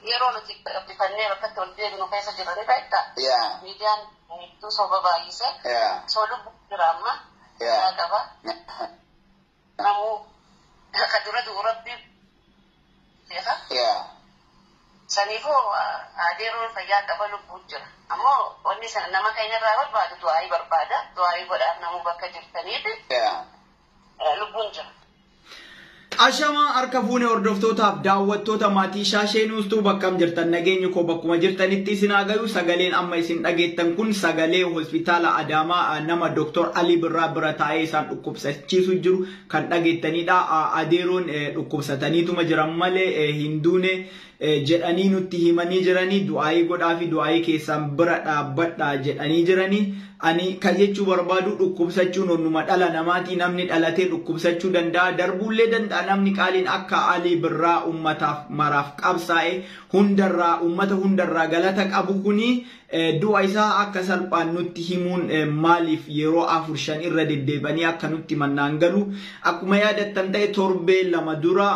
Yeroo nuti gabbifannee bakkatti ol deebinu keessa jirra ni beektaa? Yaa. Miidiyaan hedduu soba baay'ise. Yaa. So lubbuu jira amma. Yaa. Qaba. Namuu ka dura du'u Rabbi beeka. Yaa. Saniifuu adeeroon fayyaa qaba, lubbuu jira. Ammoo wanni sana nama keenyarraa barbaadu du'aayii barbaada. Du'aayii godhaaf namuu bakka jirtaniiti Yaa. lubbuun jira. Ashamaa, harka fuune hordoftootaaf daawwattoota maatii Shaashee Nuustuu, bakkam jirtan? Nageenyi koo bakkuma jirtanitti isin haa gayu. Sagaleen amma isin dhageettan kun sagalee hospitaala Adaamaa nama Dr. Ali Birraa bira taa'ee isaan dhukkubsachiisu jiru kan dhageettanidha. Adeeroon dhukkubsataniituma jiran malee hin duune jedhanii nutti himanii jiranii, du'aayii godhaa fi du'aayii keessaan bira dhaabbadha jedhanii jiranii. Ani kan jechuu barbaadu, dhukkubsachuun onnuma dhala namaati. Namni dhalatee dhukkubsachuu danda'a, darbuullee danda'a. Namni qaaliin akka Alii Birraa ummataaf maraaf qabsaa'e, hundarraa ummata hundarraa galata qabu kuni du'a isaa akka salphaan nutti himuun maaliif yeroo afur shan irra deddeebi'anii akka nutti mannaan galu? Akkuma yaadattan ta'e, torbee 2 dura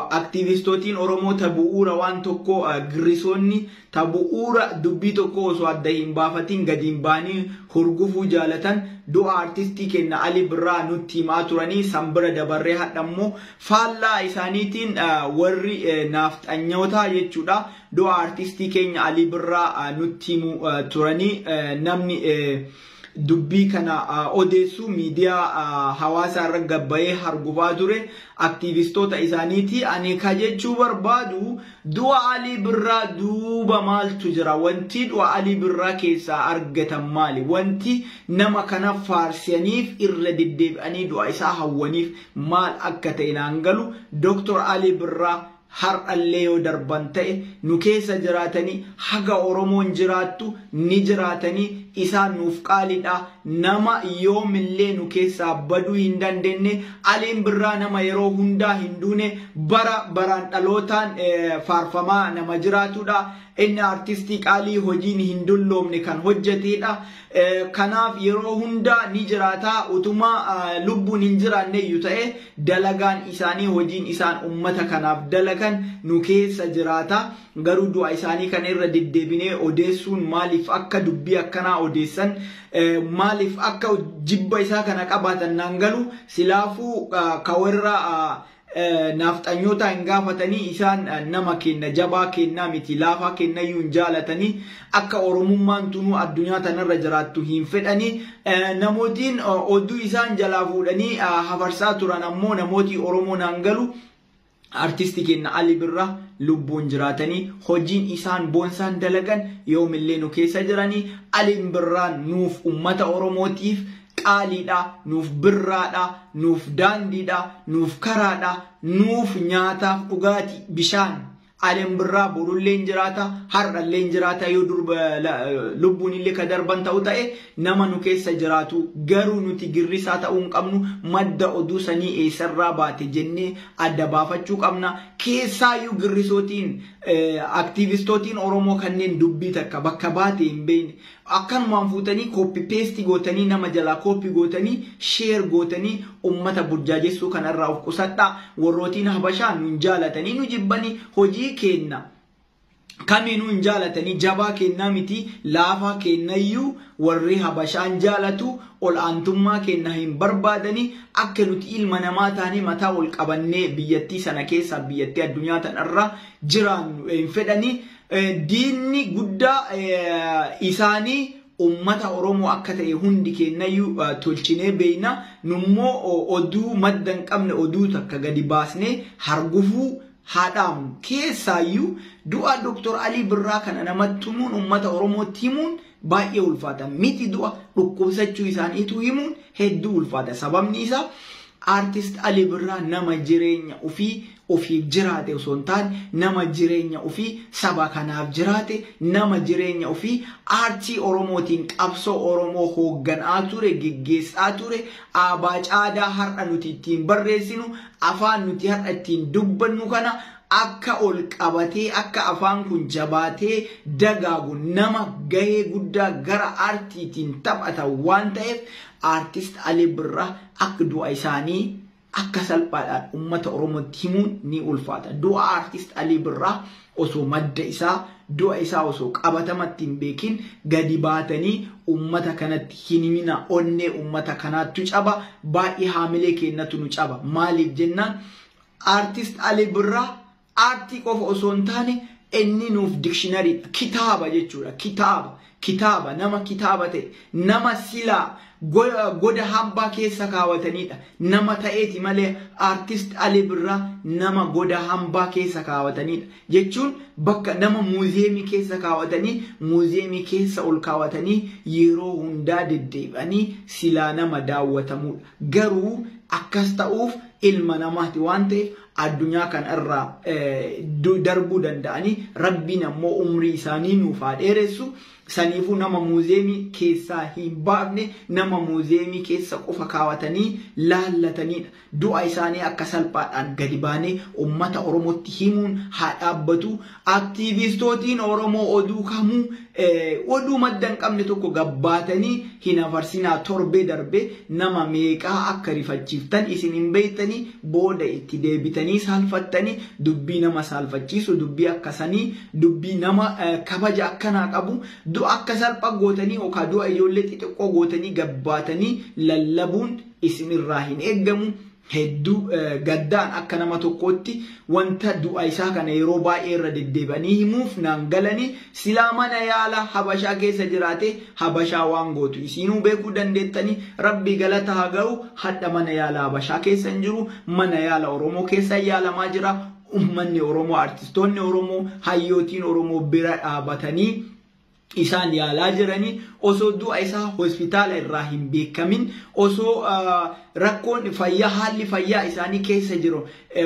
aktiivistootiin Oromoo ta bu'uura waan tokko, girrisoonni ta bu'uura dubbii tokko osoo adda hin baafatin gadi hin baanii hurgufuu jaalatan, du'a artistii keenya Ali Birraa nutti himaa turanii. San bira dabarree hadha immoo faallaa isaaniitiin warri naafxanyootaa jechuudha du'a artistii keenya Ali Birraa nutti himuu turanii. Namni dubbii kana odeessu miidiyaa hawaasaa irra gabbayee hargufaa ture aktiivistoota isaaniiti. Ani ka jechuu barbaadu, du'a Alii Birraa duuba maaltu jira? Wanti du'a Alii Birraa keessaa argatan maali? Wanti nama kana faarsaniif, irra deddeebi'anii du'a isaa hawwaniif maal akka ta'e naan galu. Dr. Alii Birraa har'allee yoo darban ta'e nu keessa jiraatanii, haga Oromoon jiraattu ni jiraatanii. Isaan nuuf qaalidha. Nama yoomillee nu keessaa baduu hin dandeenye. Aliin Birraa nama yeroo hundaa hin duune, bara baraan dhalootaan faarfamaa nama jiraatudha. Inni artistii qaalii hojiin hin dulloomne kan hojjetedha. Kanaaf yeroo hundaa ni jiraata. Utuma lubbuun hin jiraanne iyyuu ta'e, dalagaan isaanii, hojiin isaan ummata kanaaf dalagan nu keessa jiraata. Garuu du'a isaanii kana irra deddeebinee odeessuun, maaliif akka dubbii akkanaa odeessan, maaliif akka jibba isaa kana qabaatan naan galu. Silaafuu ka warra naafxanyoota hin gaafatanii, isaan nama kenna jabaa kennaa miti, laafaa kennayyuu hin jaalatanii, akka Oromummaan tunuu addunyaa tanarra jiraattu hin fedhanii. Namootiin oduu isaan jalaa fuudhanii hafarsaa turan ammoo namootii Oromoo naan galu. Artistii keenya Ali Birraa lubbuun jiraatanii, hojiin isaan boonsaan dalagan yoomillee nu keessa jiranii. Aliin Birraan nuuf ummata Oromootiif qaaliidha, nuuf birraadha, nuuf daandiidha, nuuf karaadha, nuuf nyaataaf dhugaatii bishaan. Aliin Birraa borullee hin jiraata, har'allee hin jiraata. Yoo durba lubbuun illee ka darban ta'u ta'e nama nu keessa jiraatu. Garuu nuti girrisaa ta'uu hin qabnu. Madda oduu sanii eessarraa baate jennee adda baafachuu qabna. Keessaayyuu girrisootiin, aktiivistootiin Oromoo kanneen dubbii takka bakka baate hin beekne akkanumaan fuutanii copy paste gootanii, nama jalaa copy gootanii share gootanii ummata burjaajessuu kanarraa of qusadhaa. Warrootiin Habashaa nun jaalatanii, nu jibbanii, hojii keenna kamiinuu hin jaalatanii. Jabaa kennaa miti, laafaa kennayyuu warri Habashaan jaalatu. Ol aantummaa kenna hin barbaadanii, akka nuti ilma namaa taanee mataa ol qabannee biyyattii sana keessa, biyyattii addunyaa tanarra jiraannu hin fedhanii. Diinni guddaa isaanii ummata Oromoo akka ta'e hundi kennayyuu tolchinee beeyna. Nummoo oduu madda hin qabne, oduu takka gadi baasnee hargufuu haa dhaabnu. Keessaayyuu du'a Dr. Alii Birraa kana namatti himuun, ummata Oromootti himuun baay'ee ulfaata. Miti du'a, dhukkubsachuu isaaniitu himuun hedduu ulfaata. Sababni isaa Artist Ali Birraa nama jireenya ofii ofiif jiraate osoo hin taane, nama jireenya ofii saba kanaaf jiraate, nama jireenya ofii aartii Oromootiin qabsoo Oromoo hoogganaa ture, geggeessaa ture, aabaa caadaa har'a nuti ittiin barreessinu, afaan nuti har'a ittiin dubbannu kana akka ol qabatee, akka afaan kun jabaatee dagaagu nama gahee guddaa gara aartiitiin taphata waan ta'eef, Aartist Ali Birraa akka du'a isaanii akka salphaadhaan uummata Oromootti himuun ni ulfaata. Du'a Artist Alii Birraa osoo madda isaa, du'a isaa osoo qabatamatti hin beekin gadi baatanii uummata kanatti hin himina. Onnee uummata kanaattu caba, baay'ee haamilee keenyatu nu caba. Maaliif jennaan, Artist Alii Birraa aartii qofa osoo hin taane inni nuuf dictionaryidha. Kitaaba jechuudha. Kitaaba. Kitaaba, nama kitaaba ta'e, nama silaa goda hambaa keessa kaawwatanidha. Nama ta'eeti malee Artist Alii Birraa nama goda hambaa keessa kaawwatanidha. Jechuun bakka nama muuziyeemii keessa kaawwatanii, muuziyeemii keessa ol kaawwatanii yeroo hundaa deddeebi'anii silaa nama daawwatamudha. Garuu akkas ta'uuf ilma namaati waan ta'eef addunyaa kana irraa darbuu danda'anii, Rabbiin ammoo umrii isaanii nuuf haa dheeressu. Saniifuu nama muuziyeemii keessaa hin baafne, nama muuziyeemii keessa qofa kaawwatanii laallatanidha. Du'a isaanii akka salphaadhaan gadi baanee uummata Oromootti himuun haa dhaabbatu. Aktiivistootiin Oromoo oduu kamuu, oduu madda hin qabne tokko gabbaatanii hin afarsinaa. Torbee darbee nama meeqaa akka rifachiiftan isin hin beektanii, booda itti deebitanii saalfattanii. Dubbii nama saalfachiisu, dubbii akkasanii, dubbii nama kabaja akkanaa qabu du'a akka salphaa gootanii yookaan du'a ijoollee xixiqqoo gootanii gabbaatanii lallabuun isinirraa hin eeggamu. Hedduu gaddaan akka nama tokkootti wanta du'a isaa kana yeroo baay'ee irra deddeebi'anii himuuf naan galanii. Silaa mana yaala Habashaa keessa jiraate, Habashaa waan gootu isinuu beekuu dandeettanii. Rabbi galata haa ga'u, hadha mana yaala Habashaa keessa hin jiru, mana yaala Oromoo keessa yaalamaa jira. Uummanni Oromoo, artistoonni Oromoo, hayyootiin Oromoo bira dhaabatanii isaan yaalaa jiranii. Osoo du'a isaa hospitaala irraa hin beekamin, osoo rakkoon fayyaa, haalli fayyaa isaanii keessa jiru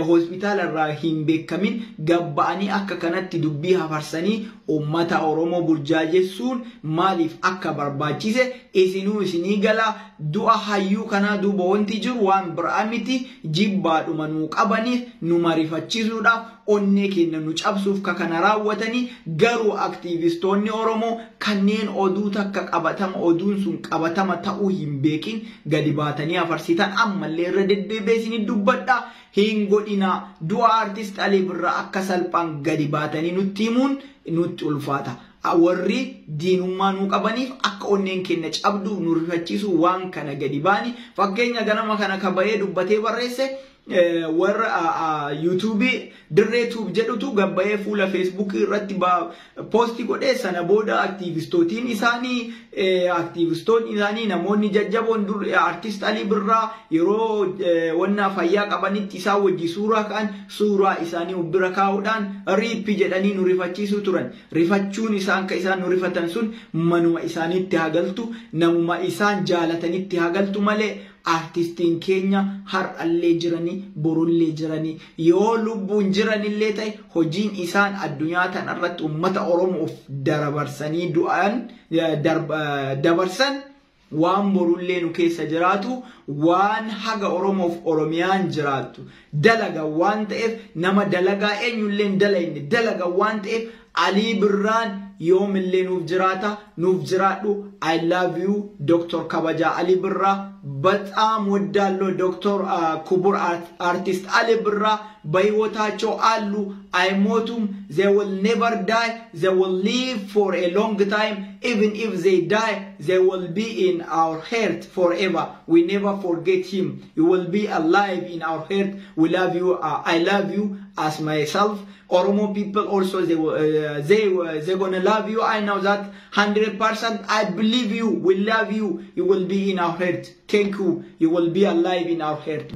hospitaala irraa hin beekamin, gabba'anii akka kanatti dubbii hafarsanii uummata Oromoo burjaajessuun maaliif akka barbaachise isinuu isinii gala. Du'a hayyuu kanaa duuba wanti jiru waan biraa miti, jibbaadhuma nuu qabaniif, nu marifachiisuudhaaf, onnee keenya nu cabsuuf ka kana raawwatanii. Garuu aktiivistoonni Oromoo kanneen oduu takka qabatama, oduun sun qabatama ta'uu hin beekin gadi baatanii afarsitan, ammallee irra deddeebi'ee isinii dubbadha, hin godhina. Du'a Artist Alii Birraa akka salphaan gadi baatanii nutti himuun nutti ulfaata. Warri diinummaa nuu qabaniif akka onneen keenya cabdu nu rifachiisu waan kana gadi baani. Fakkeenya, ganama kana kaba'ee dubbatee barreesse, warra YouTubeii Dirree Tube jedhutu gabbayee fuula Facebookii irratti post godhee. Sana booda aktiivistoonni isaanii, namoonni jajjaboon dur Artist Alii Birraa yeroo wanna fayyaa qabanitti isaan wajji suuraa ka'an, suuraa isaanii bira kaa'uudhaan RIP jedhanii nu rifachiisuu turan. Rifachuun isaan ka isaan nu rifatan sun manuma isaaniitti hagaltu, namuma isaan jaalatanitti hagaltu malee artistiin keenya har'allee jiranii, borullee jiranii, yoo lubbuun jiranillee ta'e, hojiin isaan addunyaa tanarratti uummata Oromoof dabarsanii du'an dabarsan waan borullee nu keessa jiraatu, waan haga Oromoof Oromiyaan jiraattu dalaga waan ta'eef, nama dalagaa eenyullee hin dalagne dalaga waan ta'eef, Alii Birraan yoomillee nuuf jiraata. Nuuf jiraadhu. I love you, Dr. Kabajaa Alii Birraa. በጣም ወዳለሁ ዶክተር ክቡር አርቲስት አሊ ብራ። በህይወታቸው አሉ፣ አይሞቱም። They will never die. They will live for a long time. Even if they die, they will be in our heart forever. We never forget him. He will be alive in our heart. We love you. I love you as myself. Oromo people also, they gonna love you. I know that 100%. I believe you. We love you. You will be in our heart. Thank you. You will be alive in our heart.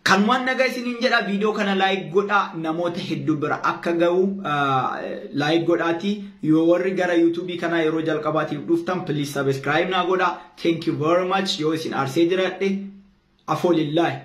Kan waan nagaa isiniin jedha. Viidiyoo kana like godhaa, namoota hedduu bira akka ga'u like godhaati. Yoo warri gara YouTubeii kanaa yeroo jalqabaatiif dhuftan, please subscribe naa godhaa. Thank you very much. Yoo isin aarsee jiraadhe, afoolillaahi.